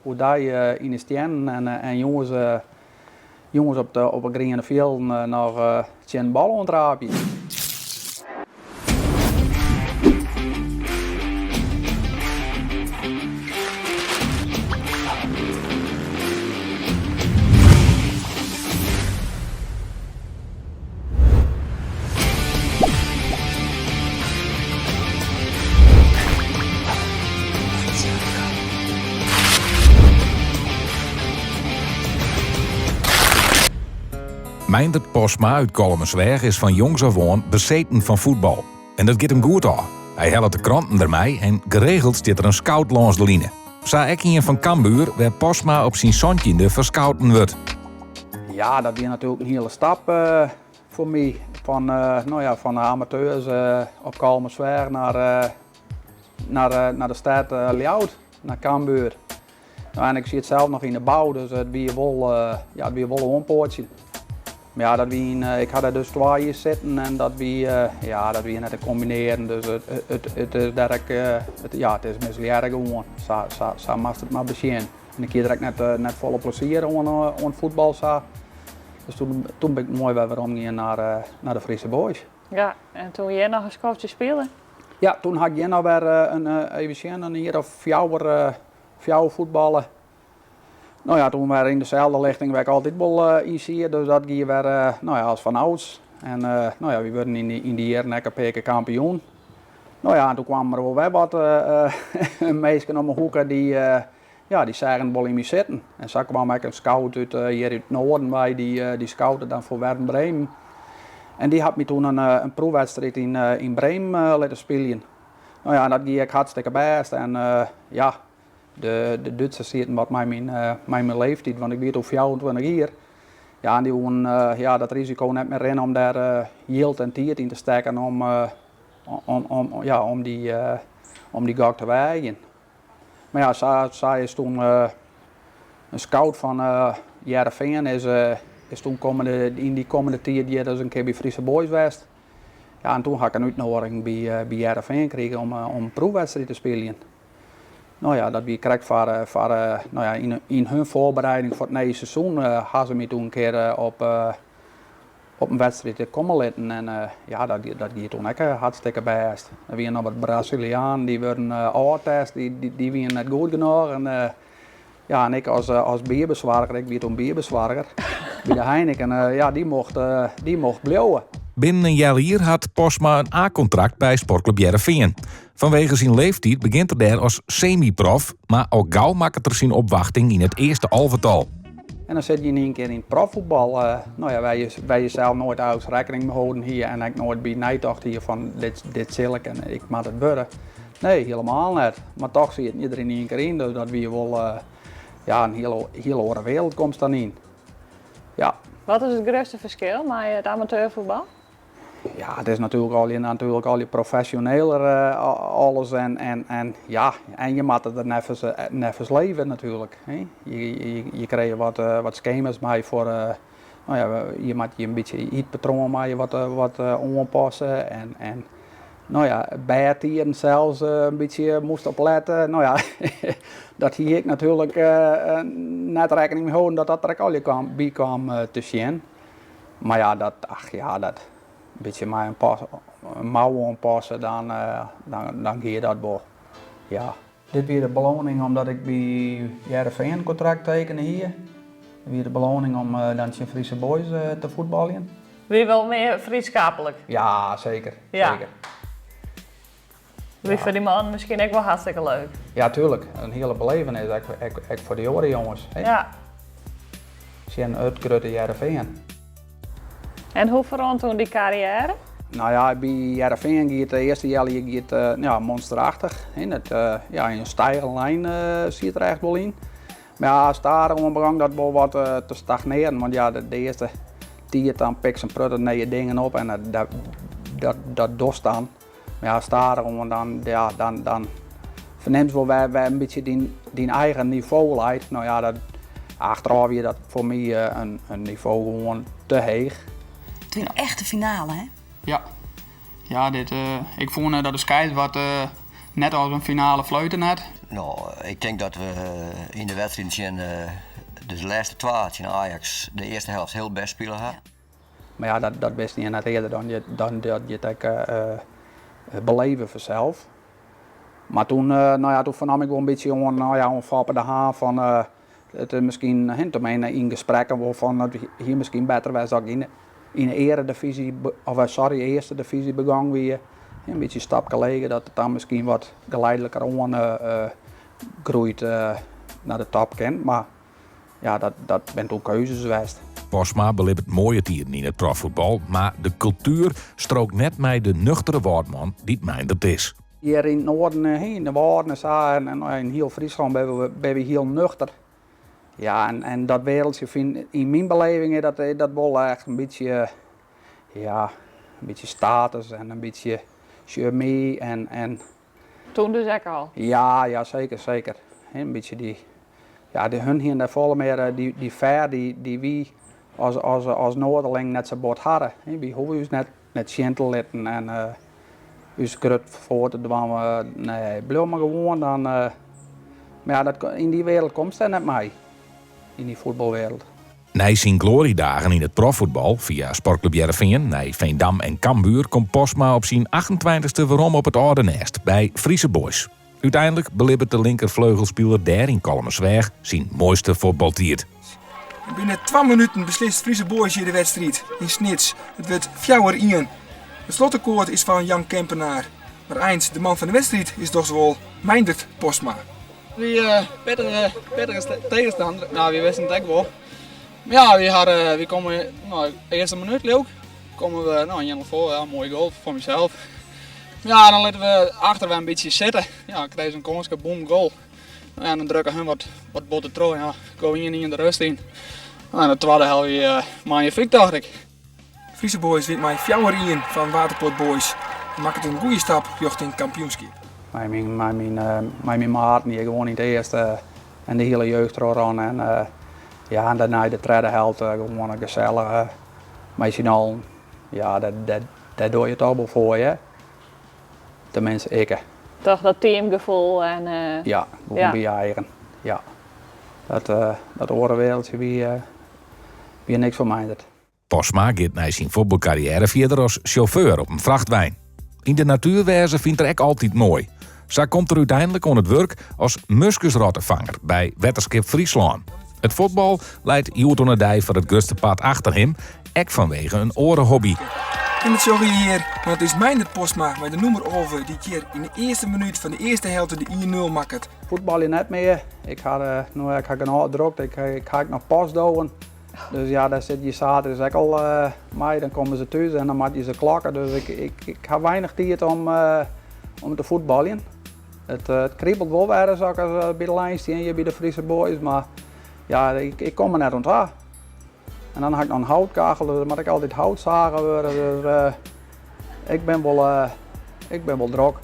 Oerdei yn de stiennen en jûns jûns op de op de griene fjilden noch tsjin de bal oan traapje. Meindert Postma út Kollumersweach is fan jongs af oan beseten fan fuotbal. En dat giet him goed ôf. Hy hellet de kranten dermei en geregeld stiet der in scout lâns de line. Sa ek ien fan Cambuur, wêr Postma op syn santjinde foar scouten wurdt. Ja, dat wie natuerlik in hiele stap foar my. Fan, no ja, fan de amateurs op Kollumersweach nei, nei de stêd Ljouwert, nei Cambuur. No, en ik siet sels noch yn de bou, dus it wie wol, ja, it wie wol oanpoatsjen. Mar ja, dat wie yn, ik ha dêr dus twa jier sitten en dat wie, ja, dat wie net te kombinearjen. Dus it, it, it is dêr ek, ja, it is mislearre gewoan. Sa, sa, sa moatst it mar besjen. En ik hie der ek net, net folle plezier oan, oan fuotbal sa. Dus toen, toen bin ik moai wer werom gien nei, nei de Friese Boys. Ja, en toen hjir noch in skoftsje spile? Ja, toen ha ik hjir noch wer in, even sjen, in jier of fjouwer, fjouwer fuotballe. No ja, toen wer yn deselde lichting wêr't ik altyd wol yn siet, dus dat gie wer, no ja, as fanâlds. En no ja, wy wurden yn dy, yn dy jierren ek in pear kear kampioen. No ja, en toen kwamen der wol wer wat minsken om 'e hoeke dy, ja, dy seagen it wol yn my sitten. En sa kwam ek in scout út hjir út it noarden wei, dy, dy scoute dan foar Werder Bremen. En dy hat my toen in, in proefwedstriid yn, yn Bremen litte spyljen. No ja, en dat gie ek hartstikke bêst. En ja, de, de Dútsers sieten wat mei myn, mei myn leeftiid, want ik wie toen 24 jier. Ja, en dy woenen ja, dat risiko net mear rinne om dêr jild en tiid yn te stekken om, om, om, ja, om dy, om dy gok te weagjen. Mar ja, sa, sa is toen in scout fan Hearrenfean is, is toen kommende, yn dy kommende tiid hjir dus in kear by Friese Boys west. Ja, en toen ha ik in útnoadiging by, by Hearrenfean krige om, om in proefwedstriid te spyljen. No ja, dat wie krekt foar, foar no ja, yn, yn hun foarbereiding foar it nije seizoen ha se my toen in kear op, op in wedstriid komme litten. En ja, dat, dat gie toen ek hartstikke bêst. Der wiene noch wat Brazilianen, dy wurden ôftest, dy, dy, dy wiene net goed genôch. En ja, en ik as, as bierbesoarger, ik wie toen bierbesoarger by de Heineken, ja, dy mocht, dy mocht bliuwe. Binnen in healjier hat Postma in A-kontrakt by Sportklup Hearrenfean. Fanwege syn leeftiid begjint er dêr as semi-prof, mar al gau makket er syn opwachting yn it earste alvetal. En dan sit je yn ien kear yn it proffuotbal, no ja, wêr je, wêr je sels noait eigentlik rekkening mei holden hie en ek noait by neitocht hie fan dit, dit sil ik en ik moat it wurde. Nee, hielemaal net. Mar toch sieten je der yn ien kear yn, dus dat wie wol ja, in hiel, hiel oare wereld komst dan yn. Ja. Wat is it grutste ferskil mei it amateurfuotbal? Ja, it is natuerlik al natuerlik al profesjoneler alles en, en, en ja, en je moatte der neffens, neffens leve natuerlik. Hè. Je, je, je krije wat, wat skema's mei foar, no ja, je moatte je in bytsje ytpatroan mei je wat, wat oanpasse en, en no ja, bêdtiden sels in bytsje moast op lette. No ja, dat hie ik natuerlik net rekkening mei holden dat dat der ek allegear by kaam te sjen. Mar ja, dat, ach ja, dat in bytsje mei in pas, in mou oanpasse, dan, dan, dan gie dat wol. Ja. Dit wie de beloning omdat ik by Hearrenfean in kontrakt tekene hie. Dat wie de beloning om dan tsjin Friese Boys te fuotbaljen. Wie wol mear vriendschaplik? Ja, seker. Ja. Seker. Wie foar dy mannen miskien ek wol hartstikke leuk. Ja, tuerlik. In hiele belevenis, ek, ek, ek foar dy oare jonges. Hè? Ja. Tsjin it grutte Hearrenfean. En hoe ferrûn toen dy karriêre? No ja, by Hearrenfean gie it de earste healjier gie it, ja, monsterachtich. Hè? Dat, ja, in stijgende lijn siet der echt wol yn. Mar ja, stadichoan begûn dat wol wat te stagnearen, want ja, de earste tiid dan pikst in protte nije dingen op en dat, dat, dat dochst dan. Mar ja, stadichoan dan, ja, dan, dan fernimst wol wêr, wêr in bytsje dyn, dyn eigen nivo leit. No ja, dat, achterôf wie dat foar my in, in nivo gewoan te heech. It wie in echte finale, hè? Ja. Ja, dit, ik fûn dat de skeids wat net as in finale fleute net. No, ik tink dat we yn de wedstriid tsjin de lêste twa, tsjin Ajax, de earste helft hiel bêst spile ha. Mar ja, dat wisten je net earder dan dat je it ek beleve fansels. Mar toen, no ja, toen fernaam ik wol in bytsje oan, no ja, oan Foppe de Haan fan it is miskien, hè, teminsten yn gesprekken wol fan it hie miskien better west as ik yn de earedivyzje, of sorry, earste divyzje begong wie. In bytsje stapke leger, dat it dan miskien wat geleideliker oan groeit nei de top kin. Mar ja, dat binne toen keuzes west. Postma belibbet moaie tiden yn it proffuotbal, mar de kultuer strookt net mei de nuchtere Wâldman dy't Meindert is. Hjir yn it noarden, yn de Wâlden en sa, en yn hiel Fryslân binne we hiel nuchter. Ja, en dat wereldje fyn, yn myn beleving is dat wol echt in bytsje, ja, in bytsje status en in bytsje sjoch en Toen dus ek al? Ja, ja, seker, seker. In bytsje dy, ja, dy, hun hiene dêr folle mear dy fêr dy't wy as Noarderling net sa bot hadden. Wy hoege ús net sjen te litten en ús grut foar te dwaan. Nee, bliuw mar gewoan dan. Mar ja, yn dy wereld komst dêr net mei, yn dy fuotbalwereld. Nei syn gloarjedagen yn it proffuotbal, fia Sportklup Hearrenfean, nei Veendam en Cambuur, komt Postma op syn achtentweintichste werom op it âlde nêst, by Friese Boys. Uteinlik belibbet de linkerfleugelspiler dêr yn Kollumersweach syn moaiste fuotbaltiid. Binnen twa minuten beslist Friese Boys hjir de wedstriid yn Snits. It wurdt fjouwer-ien. It slotakkoart is fan Jan Kempenaar. Mar eins de man fan de wedstriid is dochs wol Meindert Postma. Wie bettere, bettere tegenstander. Nou, wy wisten it ek wol. Mar ja, wy ha, wy komme, no, earste minút leau ik, komme we, no, 1-0 foar, ja, moaie goal foar mysels. Ja, dan litte we achter wer in bytsje sitte. Ja, krije se in kânske, boem, goal. No ja, dan drukke hun wat, wat botter troch. Ja, go 1-1 de rêst yn. No, en de twadde helft wie magnifyk, tocht ik. Friese Boys wint mei fjouwer-ien fan Waterpoort Boys en makket in goede stap rjochting kampioenskip. Mei myn, mei myn, mei myn maten hjir gewoan yn it earste en de hiele jeugd troch En ja, en dêrnei de tredde helte gewoan gesellich mei syn allen. Ja, dêr dogge je toch wol foar, hè. Tenminste, ik. Toch dat teamgefoel en... Ja, gewoan by je eigen. Ja. Dat oare wereldje wie niks foar my. Postma giet nei syn fuotbalkarriêre fierder as sjauffeur op in frachtwein. Yn de natuer wêze fynt er ek altyd moai. Sa komt er úteinlik oan it wurk as muskusrottefanger by Wetterskip Fryslân. It fuotbal leit hjoed oan 'e dei foar it grutste part achter him, ek fanwege in oare hobby. En dat sjogge je hjir, want it is Meindert Postma mei de nûmer 11 dy't hjir yn de earste minút fan de earste helte de 1-0 makket. Fuotbalje net mear. Ik ha, no, ik ha genôch drokte. Ik ha ek noch postdowen. Dus ja, dêr sit je saterdeis ek al mei. Dan komme se thús en dan moatte je se klokke. Dus ik ha weinich tiid om te fuotbaljen. It kribelt wol wer as ik by de lijn stean hjir by de Friese Boys, mar ja, ik kom der net oan ta. En dan ha ik noch in houtkachel, dus dan moat ik altyd houtsage wurde. Dus ik bin wol drok.